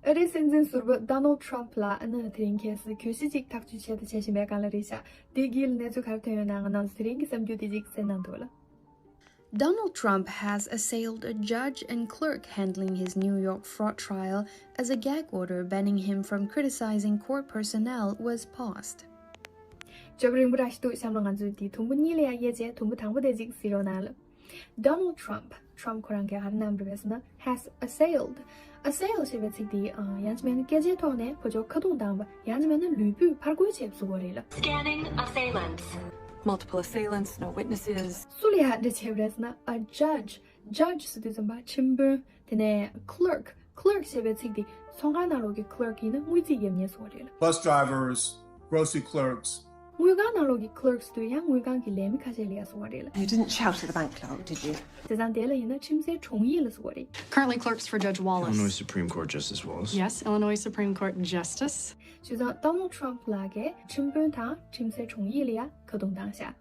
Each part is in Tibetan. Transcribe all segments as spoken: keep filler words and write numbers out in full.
ཨ་རིའི་སྲིད་འཛིན་ཟུར་པ་Donald Trump ལགས་ཨ་ནི་དེ་རིང་ཁ་སང་གྱོད་གཞི་གཅིག་ཐག་གཅོད་བྱེད་དུ་བྱེད་བཞིན་པའི་སྒང་ལ་རེད་ཤག་དེའི་དཀྱིལ་གནས་ཚུལ་ག་རེ་ཐོན་ཡོད་ན་ང་རང་ཚོ་དེ་རིང་གི་བསམ་རྒྱུ་དེ་གཅིག་གསན་གནང་འདུག་ལ། Donald Trump has assailed a judge and clerk handling his New York fraud trial as a gag order banning him from criticizing court personnel was passed. ལྕགས་རིང་པོ་ར་ཞིག་འདུག་གཤམ་ལ་ང་ཚོས་དེ་དུམ་བུ་གཉིས་ལ་ཡང་དབྱེ་བྱས་དུམ་བུ་དང་པོ་དེ་གཅིག་གཟིགས་རོགས་གནང་ལ། Donald Trump, Trump ཁོ་རང་གིས་ག་རེ་གནང་བ་རེད་ཟེར་ན། Has assailed. Assail ཞེས་པའི་ཚིག་དེ་ཡང་ཅིག་མིན་ན་སྐད་ཆའི་ཐོག་ནས་ཁོ་ཚོ་ཁ་རྡུང་བཏང་བ། ཡང་ཅིག་མིན་ན་ལུས་པོས་ཕར་རྒོལ་བྱས་པ་བཟོ་བ་རེད་ལ། Scanning assailants. Multiple assailants, no witnesses. སུ་ལ་ཡ་འདྲི་བྱས་པ་རེད་ཟེར་ན། A judge. Judge ཟེར་དུས་ཙམ་པ་ཁྲིམས་དཔོན། དེ་ནས་clerk. Clerk ཞེས་པའི་ཚིག་དེ་ཚོང་ཁང་ནང་ལོགས་ཀྱི་clerk ཡིན་ན་དངུལ་རྩིས་རྒྱབ་མཁན་ཟེར་བ་རེད་ལ། Bus drivers, grocery clerks. དངུལ་ཁང་ནང་ལོགས་ཀྱི་clerks དུ་ཡང་དངུལ་ཁང་གི་ལས་མི་ཁ་ཤས་ལ་ཡ་ཟེར་བ་རེད་ལ། You didn't shout at the bank clerk, did you? དེ་ཙང་དེ་ལ་ཡིན་ན་ཁྲིམས་སའི་དྲུང་ཡིག་ལ་ཟེར་བ་རེད། Currently clerks for Judge Wallace. Illinois Supreme Court Justice Wallace. Yes, Illinois Supreme Court Justice. བྱས་ཙང་Donald Trump ལགས་ཀྱིས་ཁྲིམས་དཔོན་དང་ཁྲིམས་སའི་དྲུང་ཡིག་ལ་ཡ་ཁ་རྡུང་བཏང་ཤག་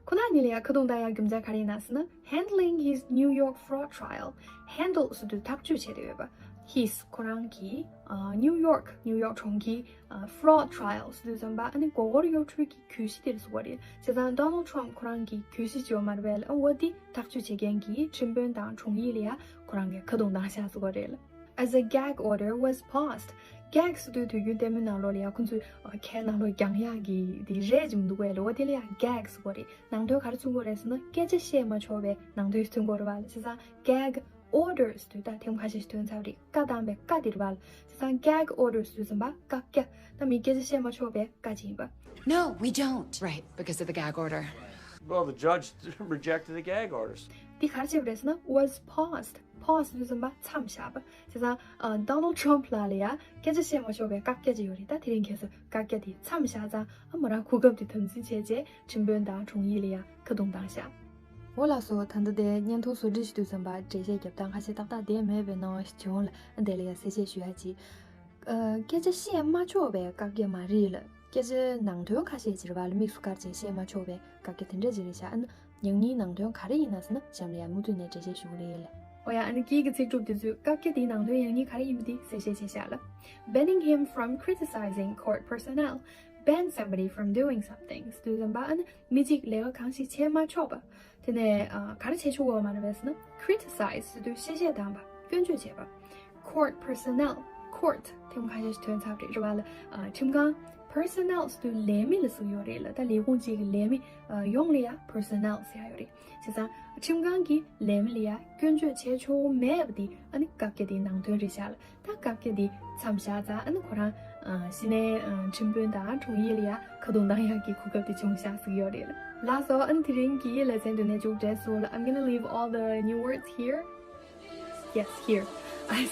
ཁོ་རང་གཉིས་ལ་ཡ་ཁ་རྡུང་བཏང་ཡ་རྒྱུ་མཚན་ག་རེ་ཡིན་ན་ཟེར་ན། Handling his New York fraud trial. Handle ཟེར་དུས་ཐག་གཅོད་བྱས་ཏེ་ཡོད་པ། His ཁོ་རང་གི་ཨ་New York, New York གྲོང་ཁྱེར་ཨ་fraud trial ཟེར་དུས་ཙམ་པ་ཨ་ནི་མགོ་སྐོར་གཡོ་འཕྲུལ་གྱི་གྱོད་གཞི་དེར་ཟེར་བ་རེད། བྱས་ཙང་Donald Trump ཁོ་རང་གི་གྱོད་གཞི་ཅིག་ཡོད་མ་རེད་པས་ལ། འོ་དེ་ཐག་གཅོད་བྱེད་མཁན་གྱི་ཁྲིམས་དཔོན་དང་དྲུང་ཡིག་ལ་ཡ་ཁོ་རང་གིས་ཁ་རྡུང་བཏང་ཤག་ཟེར་བ་རེད་ལ། As a gag order was passed. Gag ཟེར་དུས་དུས་རྒྱུན་ལྟད་མོའི་ནང་ལོགས་ལ་ཡ་ཁོ་ཚོས་ཨ་ཁའི་ནང་ལོགས་རྒྱང་ཡག་གི་དེ་རས་ཅིག་མི་འདུག་པས་ལ། འོ་དེ་ལ་ཡ་gag ཟེར་བ་རེད། ནང་དོན་ག་རེ་མཚོན་གྱི་ཡོད་རེད་ཟེར་ན། སྐད་ཆ་བཤད་མ་ཆོག་པའི་ནང་དོན་མཚོན་གྱི་ཡོད་རེད་པ་ལ། བྱས་ཙང་gag orders དུས་ད་ཐེངས་ཁ་ཤས་ཤིག་ཐོན་ཚར་བ་རེད། བཀའ་བཏང་བའི་བཀའ་དེ་རེད་པ་ལ། བྱས་ཙང་gag orders དུས་ཙམ་པ་བཀག་རྒྱ། ད་མི་སྐད་ཆ་བཤད་མ་ཆོག་པའི་བཀའ་ཅིག་ཡིན་པ། No, we don't. Right, because of the gag order. Well, the judge rejected the gag orders. འདི་ག་རེ་བྱས་པ་རེད་ཟེར་ན། was paused. Pause དུས་ཙམ་པ་མཚམས་བཞག་པ། བྱས་ཙང་ཨ་Donald Trump ལགས་ལ་ཡ་སྐད་ཆ་བཤད་མ་ཆོག་པའི་བཀག་རྒྱ་ཅིག་ཡོད་རེད། ད་དེ་རིང་ཁ་སང་བཀག་རྒྱ་དེ་མཚམས་བཞག་ཙང་ཨ་མོ་རང་གོ་སྐབས་དེ་དམ་འཛིན་བྱས་རྗེས་ཁྲིམས་དཔོན་དང་དྲུང་ཡིག་ལ་ཡ་ཁ་རྡུང་བཏང་ཤག་འོ་ལགས་སོ། ད་ལྟ་དེ་བརྙན་ཐུང་བཟོ་སྒྲིག་བྱེད་དུས་ཙམ་པ་འགྲེལ་བཤད་རྒྱབ་སྟངས་ཁ་ཤས་ཏག་ཏག་བསྡད་མེད་པའི་སྣང་བ་ཞིག་བྱུང་ལ། ཨ་དེ་ལ་ཡ་གསལ་བཤད་ཞུ་ཡ་ཅིག་ཨ་སྐད་ཆ་བཤད་མ་ཆོག་པའི་བཀག་རྒྱ་མ་རེད་ལ། སྐད་ཆ་ནང་དོན་ཁ་ཤས་ཅིག་རེད་པ་ལ། དམིགས་སུ་བཀར་བྱས་བཤད་མ་ཆོག་པའི་བཀག་རྒྱ་དེ་འདྲ་ཅིག་རེད་ཤག་ཨ་ནི་ཡང་སྙིང་ནང་དོན་ག་རེ་ཡིན་ན་ཟེར་ན། གཤམ་ལ་ཡང་མུ་མཐུད་ནས་འགྲེལ་བཤད་ཞུ་གི་རེད་ལ། འོ་ཡ། ཨ་ནི་དཀྱིལ་གྱི་ཚིག་གྲུབ་དེ་ཚོས་བཀག་རྒྱ་དེའི་ནང་དོན་ཡང་སྙིང་ག་རེ་ཡིན་པ་དེ་གསལ་བཤད་བྱས་ཤག་ལ། Banning him from criticizing court personnel. Ban somebody from doing something ཟེར་དུས་ཙམ་པ་ཨ་ནི་མི་གཅིག་ལས་ཀ་གང་ཞིག་བྱེད་མ་ཆོག་པ། དེ་ནས་ཨ་ག་རེ་བྱེད་ཆོག་གི་ཡོད་མ་རེད་པས་ཟེར་ན། Criticize ཟེར་དུས་བཤད་བཤད་བཏང་བ། སྐྱོན་བརྗོད་བྱས་པ། Court personnel. Court ཐེངས་ཁ་ཤས་ཤིག་ཐོན་ཚར་བ་རེད་རེད་པ་ལ། ཨ་ཁྲིམས་ཁང་། Personnel ཟེར་དུས་ལས་མི་ལ་ཟེར་གྱི་ཡོད་རེད་ལ། ད་ལས་ཁུངས་གཅིག་གི་ལས་མི་ཨ་ཡོངས་ལ་ཡ་personnel ཟེར་ཡ་ཡོད་རེད། བྱས་ཙང་ཁྲིམས་ཁང་གི་ལས་མི་ལ་ཡ་སྐྱོན་བརྗོད་བྱེད་ཆོག་མེད་པ་དེ་ཨ་ནི་བཀག་རྒྱ་དེའི་ནང་དོན་རེད་ཤག་ལ། ད་བཀག་རྒྱ་དེ་མཚམས་བཞག་ཙང་ཨ་ནི་ཁོ་རང་ཨ་གཞི་ནས་ཨ་ཁྲིམས་དཔོན་དང་དྲུང་ཡིག་ལ་ཡ་ཁ་རྡུང་བཏང་ཡག་གི་གོ་སྐབས་དེ་བྱུང་ཤག་ཟེར་གྱི་ཡོད་རེད་ལ། ལགས་སོ། ཨ་ནི་དེ་རིང་གི་ལེ་ཚན་འདི་ནས་མཇུག་སྒྲིལ་སོང་ལ། I'm gonna leave all the new words here. Yes, here. I